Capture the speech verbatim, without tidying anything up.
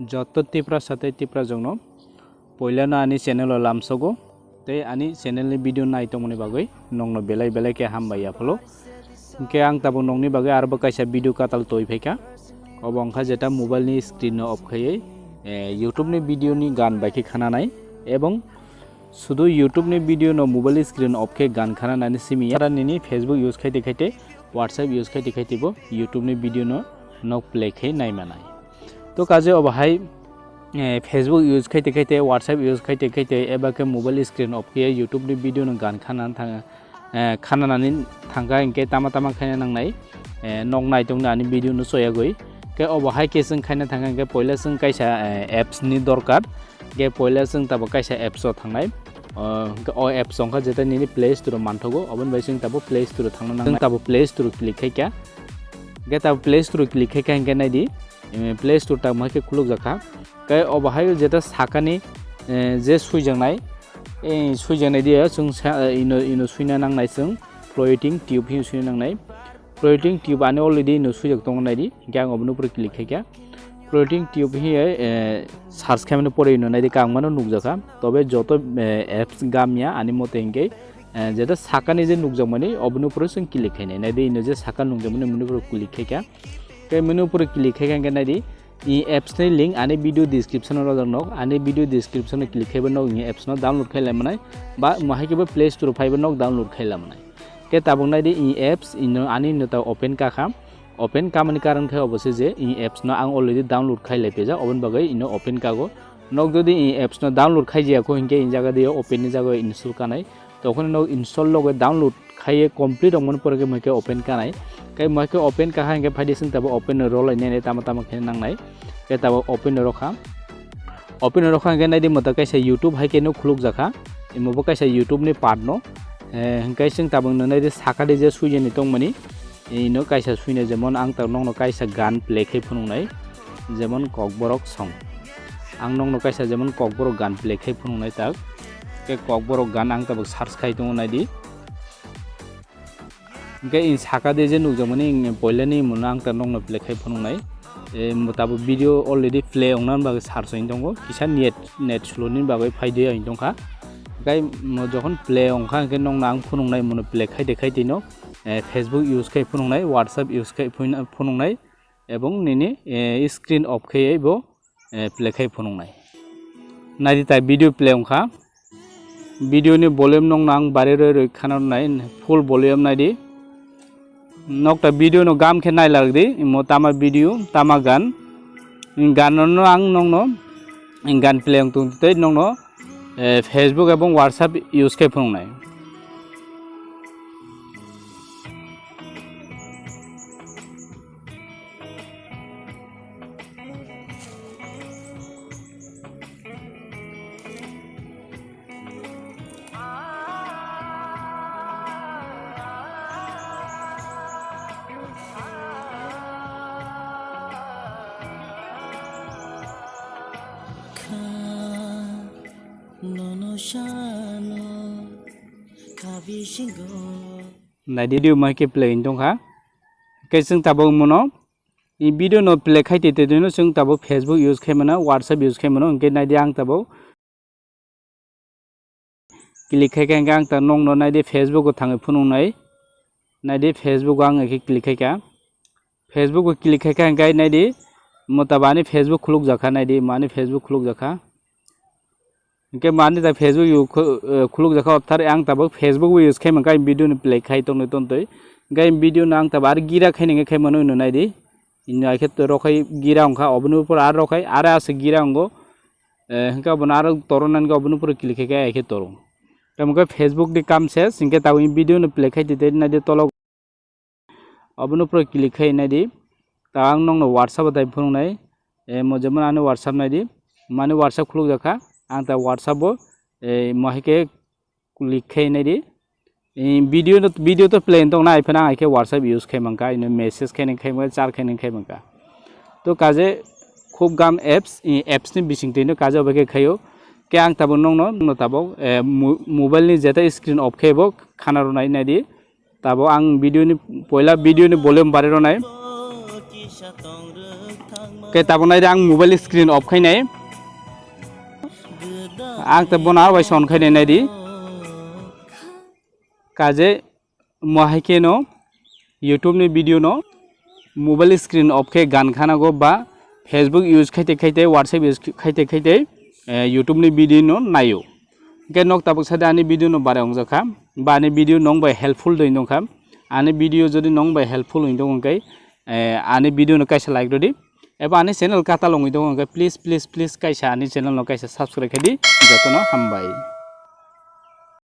Joto Tiprasa tei Tiprajwkno poilano ani channel o lamsogo tei ani channel ni video nai tongmani bagwi nokno belai belai khe hambai yaphalo. Hinkhe ang tabuk nokni bagwi arbo kaisa video katal toi phaikha. Obo wngkha jeta mobile ni screen no off khaiwi, eh, YouTube ni video ni gan bai khe khananai ebong sudu YouTube ni video no mobile screen off khe gan khananani simi ya. Nini Facebook use khaite khaite, WhatsApp use khaite khaite bo YouTube ni video no nok play khe nai manai. To kaje obo hai, eh, Facebook use khaite khaite, WhatsApp use khaite khaite, eba khe mobile screen off khe YouTube ni video no gan khana thang, eh, khananani thangkha hinkhe tama tama khaina nangnai, eh, nok nai tongni ani video no choyagwi. Khe obo hai khe chwng khaina thangkha hinkhe poila chwng kaisa, eh, apps ni dorkar. Khe poila chwng tabuk kaisa apps o thangnai. O, hinkhe o apps wngkha jeta nini Play Store o manthogo, oboni bai chwng tabuk Play Store o thangna nangnai. Chwng tabuk Play Store o click khaikha. Khe tabuk Play Store o click khaikha hinkhe naidi, eh, Play Store tabuk hai khe khulukjakha. Khe obo hai jeta sakani, eh, je swijaknai, eh, swijaknai dia chwng sa, eh, ino, ino swina nangnai chwng floating tube hin swina nangnai. Floating tube ani already ino swijak tongo naidi, hinkhe ang oboni upor click khaikha. Floating tube hiya, eh, search khaimani pore ino naidi kangmano nukjakha. Tobe joto, eh, apps gamya ani mote hinkhe, eh, jeta sakani je nukjakmani oboni upor chwng click khainai. Naidi ino je saka nukjakmani moni upor click khaikha. Tei moni upor click khaikha hinkhe naidi, i apps ni link ani video description o rojak nok, ani video description o click khaiba nok i apps no download khai lai manai, ba mohai khe bo Play Store o phaiba nok download khai lai manai. Khe tabuk naidi i apps ino ani no ta open ka kha, open kamani karon khe obo se je i apps no ang already download khai lai pejak, oboni bagwi ino open kago. Nok jodi i apps no download khai jaya kho hinkhe i jaga de open ni jaga install kanai, tokhono nok install loge download khaiye complete wngmani pore khe mohai khe open kanai. Khe mohai khe open kaha hinkhe phaidi chwng tabuk open rw lai nai tama tama khe nangnai. Khe tabuk open rw kha. Open rw kha hinkhe naidi mota kaisa YouTube hai khe no khuluk jakha. Imo bo kaisa YouTube ni part no. Eh, hinkhe chwng tabuk no naidi sakha di je swijeni tongmani. Ino kaisa swina jemon ang tak nokno kaisa gan play khai phunuknai. Jemon Kokborok song. Ang nokno kaisa jemon Kokborok gan play khai phunuknai tak. Khe Kokborok gan ang tabuk search khai tongo naidi. Hinkhe in saka de je nukjakmani in poilani muna ang ta nokno play khai phunuknai. E, tabuk video already play ongna bagwi search oi tongo. Kisa net, net slow ni bagwi phai de oi tongkha. Hinkhe mo jokhon play ongkha hinkhe nokno ang phunuknai mono play khai de khai tino. E, Facebook use khai phunuknai, WhatsApp use khai phun-, phunuknai. Ebong nini, e, screen off khai bo, e, play khai phunuknai. Naidi tai video play ongkha. Video ni volume nokno ang bari roi roi khana nai, full volume naidi. Nokta video no gam khe nai lag di, imo tama video, tama gan. Gan no ang nokno, gan play ong tung tei nokno, e, Facebook ebong WhatsApp use khai phunuknai. Nono sano kabisingo. Naidi video mai khe play wng tongkha. Khe chwng tabuk mono i video no play khai twi twi no chwng tabuk Facebook use khai mano, WhatsApp use khai mano, hinkhe naidi ang tabuk click khai kha hinkhe ang ta nokno naidi Facebook o thangwi phunuknai. Naidi Facebook o ang khe click khai kha. Facebook o click khai kha hinkhe naidi mota bani Facebook khuluk jakha, naidi mani Facebook khuluk jakha. Hinkhe mani ta Facebook yu khu-, eh, khuluk jakha, othar ang tabuk Facebook bo use khai mankha, video ni play khai tongni tontwi. Hinkhe video no ang tabuk ar gira khai nangya khai mano hino naidi. Hino aikhe to rokhai gira wngkha, oboni upor ar rokhai, ar ase gira wngo. Eh, hinkhe obono aro toro nangkhe oboni upor click khai khai aikhe toro. Tamo khe Facebook ni kam ses, hinkhe tabuk video no play khai twi twi naidi tolo. Obono pura click khai naidi. Ta ang nokno WhatsApp o tai phunuknai. Eh, mo jemon ani WhatsApp naidi. Mani WhatsApp khuluk jakha. Ang ta WhatsApp o, eh, mo hai khe click khai naidi. Eh, video no, video to play tong nai phana ai khe WhatsApp use khai mankha, ino message khai nang khai mankha, char khai nang khai mankha. To kaje khub gam apps, eh, apps ni bising twi no kaje obo khe khaio. Khe ang tabuk nokno, nokno tabuk, eh, mo-, mobile ni jeta screen off khai bo khana rwnai naidi. Tabuk ang video ni, poila video ni volume bari rwnai. Khe tabuk naidi ang mobile screen off khainai. Ang ta bono bai son khainai naidi. Kaje mo hai khe no YouTube ni video no mobile screen off khe gan khanago ba Facebook use khaite khaite, WhatsApp use khaite khaite, eh, YouTube ni video no naio. Hwnkhe nok tabuk sade ani video no bare wngjak kha, ba ani video nong bai helpful doi nong kha. Ani video jodi nong bai helpful wng tong hwnkhe, eh, ani video no kaisa like rwdi. Eba ani channel katal wngwi tong hwnkhe please, please, please kaisa ani channel no kaisa subscribe khaidi. Jotono hambai.